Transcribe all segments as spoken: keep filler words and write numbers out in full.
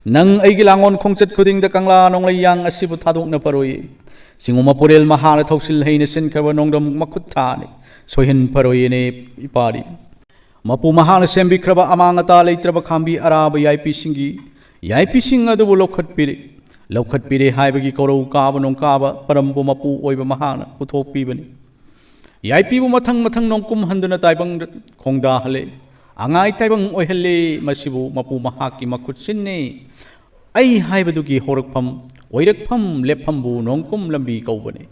ꯅꯪ ꯑꯩꯒꯤ ꯂꯥꯡꯑꯣꯟ ꯈꯣꯡꯆꯠ ꯈꯨꯗꯤꯡꯗ ꯀꯪꯂꯥ ꯅꯣꯡꯂꯩ ꯌꯥꯡ ꯑꯁꯤꯕꯨ ꯊꯥꯗꯣꯛꯅ ꯐꯔꯣꯏꯌꯦ꯫ ꯆꯤꯡꯉꯨ ꯃꯄꯨꯔꯦꯜ ꯃꯍꯥꯛꯅ ꯊꯧꯁꯤꯜ ꯍꯩꯅ ꯆꯦꯟꯈ꯭ꯔꯕ ꯅꯣꯡꯗꯝ ꯃꯈꯨꯠ ꯊꯥꯅꯤ꯫ ꯁꯣꯏꯍꯟ ꯐꯔꯣꯏꯌꯦꯅꯦ ꯏꯄꯥꯗꯤ꯫ ꯃꯄꯨ ꯃꯍꯥꯛꯅ ꯁꯦꯝꯕꯤꯈ꯭ꯔꯕ ꯑꯃꯥꯡ ꯑꯇꯥ ꯂꯩꯇ꯭ꯔꯕ ꯈꯥꯝꯕꯤ ꯑꯔꯥꯕ ꯌꯥꯏꯄꯤꯁꯤꯡꯒꯤ, ꯌꯥꯏꯄꯤꯁꯤꯡ ꯑꯗꯨꯕꯨ ꯂꯧꯈꯠꯄꯤꯔꯦ꯫ ꯂꯧꯈꯠꯄꯤꯔꯦ ꯍꯥꯏꯕꯒꯤ ꯀꯧꯔꯧ ꯀꯥꯕ ꯅꯣꯡꯀꯥꯕ ꯄꯔꯝꯕꯨ ꯃꯄꯨ ꯑꯣꯏꯕ ꯃꯍꯥꯛꯅ ꯄꯨꯊꯣꯛꯄꯤꯕꯅꯤ꯫ ꯌꯥꯏꯄꯤꯕꯨ ꯃꯊꯪ ꯃꯊꯪ ꯅꯣꯡꯀꯨꯝ ꯍꯟꯗꯨꯅ ꯇꯥꯏꯕꯪꯗ ꯈꯣꯡꯗꯥꯍꯜꯂꯦ꯫ ꯑꯉꯥꯏ ꯇꯥꯏꯕꯪ ꯑꯣꯏꯍꯜꯂꯦ꯫ ꯃꯁꯤꯕꯨ ꯃꯄꯨ ꯃꯍꯥꯛꯀꯤ ꯃꯈꯨꯠ ꯁꯤꯟꯅꯤ꯫ ꯑꯩ ꯍꯥꯏꯕꯗꯨꯒꯤ ꯍꯧꯔꯛꯐꯝ, ꯑꯣꯏꯔꯛꯐꯝ, ꯂꯦꯞꯐꯝꯕꯨ ꯅꯣꯡꯀꯨꯝ ꯂꯝꯕꯤ ꯀꯧꯕꯅꯤ꯫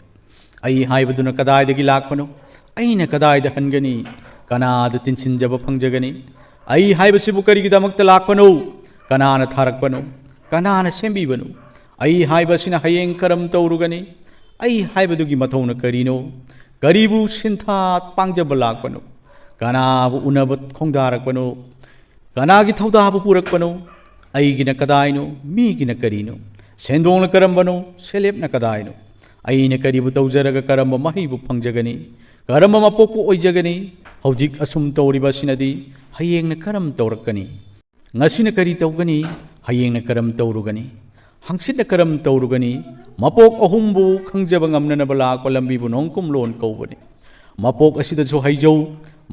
ꯑꯩ ꯍꯥꯏꯕꯗꯨꯅ ꯀꯗꯥꯏꯗꯒꯤ ꯂꯥꯛꯄꯅꯣ? ꯑꯩꯅ ꯀꯗꯥꯏꯗ ꯍꯟꯒꯅꯤ? ꯀꯅꯥꯗ ꯇꯤꯟꯁꯤꯟꯖꯕ ꯐꯪꯖꯒꯅꯤ? ꯑꯩ ꯍꯥꯏꯕꯁꯤꯕꯨ ꯀꯔꯤꯒꯤꯗꯃꯛꯇ ꯂꯥꯛꯄꯅꯣ? ꯀꯅꯥꯅ ꯊꯥꯔꯛꯄꯅꯣ? ꯀꯅꯥꯅ ꯁꯦꯝꯕꯤꯕꯅꯣ? ꯑꯩ ꯍꯥꯏꯕꯁꯤꯅ ꯍꯌꯦꯡ ꯀꯔꯝ ꯇꯧꯔꯨꯒꯅꯤ? ꯑꯩ ꯍꯥꯏꯕꯗꯨꯒꯤ ꯃꯊꯧꯅ ꯀꯔꯤꯅꯣ? ꯀꯔꯤꯕꯨ ꯁꯤꯟꯊꯥ ꯄꯥꯡꯖꯕ ꯂꯥꯛꯄꯅꯣ? ꯀꯅꯥꯕꯨ ꯎꯅꯕ ꯈꯣꯡꯗꯥꯔꯛꯄꯅꯣ? ꯀꯅꯥꯒꯤ ꯊꯧꯗꯥꯕꯨ ꯄꯨꯔꯛꯄꯅꯣ? ꯑꯩꯒꯤꯅ ꯀꯗꯥꯏꯅꯣ? ꯃꯤꯒꯤꯅ ꯀꯔꯤꯅꯣ? ꯁꯦꯟꯗꯣꯡꯅ ꯀꯔꯝꯕꯅꯣ? ꯁꯦꯜꯂꯦꯞꯅ ꯀꯗꯥꯏꯅꯣ? ꯑꯩꯅ ꯀꯔꯤꯕꯨ ꯇꯧꯖꯔꯒ ꯀꯔꯝꯕ ꯃꯍꯩꯕꯨ ꯐꯪꯖꯒꯅꯤ? ꯀꯔꯝꯕ ꯃꯄꯣꯛꯄꯨ ꯑꯣꯏꯖꯒꯅꯤ? ꯍꯧꯖꯤꯛ ꯑꯁꯨꯝ ꯇꯧꯔꯤꯕ ꯑꯁꯤꯅꯗꯤ ꯍꯌꯦꯡꯅ ꯀꯔꯝ ꯇꯧꯔꯛꯀꯅꯤ? ꯉꯁꯤꯅ ꯀꯔꯤ ꯇꯧꯒꯅꯤ? ꯍꯌꯦꯡꯅ ꯀꯔꯝ ꯇꯧꯔꯨꯒꯅꯤ? ꯍꯪꯆꯤꯠꯅ ꯀꯔꯝ ꯇꯧꯔꯨꯒꯅꯤ? ꯃꯄꯣꯛ ꯑꯍꯨꯝꯕꯨ ꯈꯪꯖꯕ ꯉꯝꯅꯅꯕ ꯂꯥꯛꯄ ꯂꯝꯕꯤꯕꯨ ꯅꯣꯡꯀꯨꯝ ꯂꯣꯟ ꯀꯧꯕꯅꯤ꯫ ꯃꯄꯣꯛ ꯑꯁꯤꯗꯁꯨ ꯍꯩꯖꯧ꯫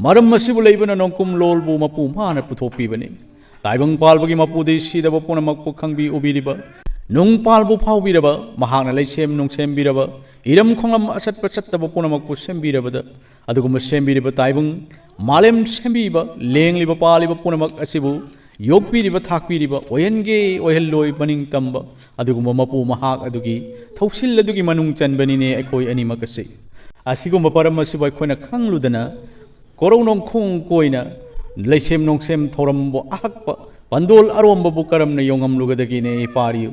ꯃꯔꯝ ꯑꯁꯤꯕꯨ ꯂꯩꯕꯅ ꯅꯣꯡꯀꯨꯝ ꯂꯣꯜꯕꯨ ꯃꯄꯨ ꯃꯥꯅ ꯄꯨꯊꯣꯛꯄꯤꯕꯅꯤ꯫ ꯇꯥꯏꯕꯪ ꯄꯥꯜꯕꯒꯤ ꯃꯄꯨꯗꯤ ꯁꯤꯗꯕ ꯄꯨꯝꯅꯃꯛꯄꯨ ꯈꯪꯕꯤ ꯎꯕꯤꯔꯤꯕ, ꯅꯨꯡ ꯄꯥꯜꯕꯨ ꯐꯥꯎꯕꯤꯔꯕ, ꯃꯍꯥꯛꯅ ꯂꯩꯁꯦꯝ ꯅꯨꯡꯁꯦꯝꯕꯤꯔꯕ, ꯏꯔꯝ ꯈꯣꯡꯂꯝ ꯑꯆꯠꯄ ꯆꯠꯇꯕ ꯄꯨꯝꯅꯃꯛꯄꯨ ꯁꯦꯝꯕꯤꯔꯕꯗ, ꯑꯗꯨꯒꯨꯝꯕ ꯁꯦꯝꯕꯤꯔꯤꯕ ꯇꯥꯏꯕꯪ, ꯃꯥꯂꯦꯝ ꯁꯦꯝꯕꯤꯕ, ꯂꯦꯡꯂꯤꯕ ꯄꯥꯜꯂꯤꯕ ꯄꯨꯝꯅꯃꯛ ꯑꯁꯤꯕꯨ ꯌꯣꯛꯄꯤꯔꯤꯕ, ꯊꯥꯛꯄꯤꯔꯤꯕ, ꯑꯣꯏꯍꯟꯒꯦ ꯑꯣꯏꯍꯜꯂꯣꯏ ꯃꯅꯤꯡ ꯇꯝꯕ ꯑꯗꯨꯒꯨꯝꯕ ꯃꯄꯨ ꯃꯍꯥꯛ ꯑꯗꯨꯒꯤ ꯊꯧꯁꯤꯜ ꯑꯗꯨꯒꯤ ꯃꯅꯨꯡ ꯆꯟꯕꯅꯤꯅꯦ ꯑꯩꯈꯣꯏ ꯑꯅꯤꯃꯛ ꯑꯁꯤ꯫ ꯑꯁꯤꯒꯨꯝꯕ ꯄꯔꯝ ꯑꯁꯤꯕꯨ ꯑꯩꯈꯣꯏꯅ ꯈꯪꯂꯨꯗꯅ ꯀꯣꯔꯧ ꯅꯣꯡꯈꯣꯡ ꯀꯣꯏꯅ ꯂꯩꯁꯦꯝ ꯅꯣꯡꯁꯦꯝ ꯊꯧꯔꯝꯕꯨ ꯑꯍꯛꯄ ꯄꯟꯗꯣꯜ ꯑꯔꯣꯝꯕꯕꯨ ꯀꯔꯝꯅ ꯌꯣꯡꯉꯝꯂꯨꯒꯗꯒꯦꯅꯦ ꯄꯥꯔꯤꯌꯨ?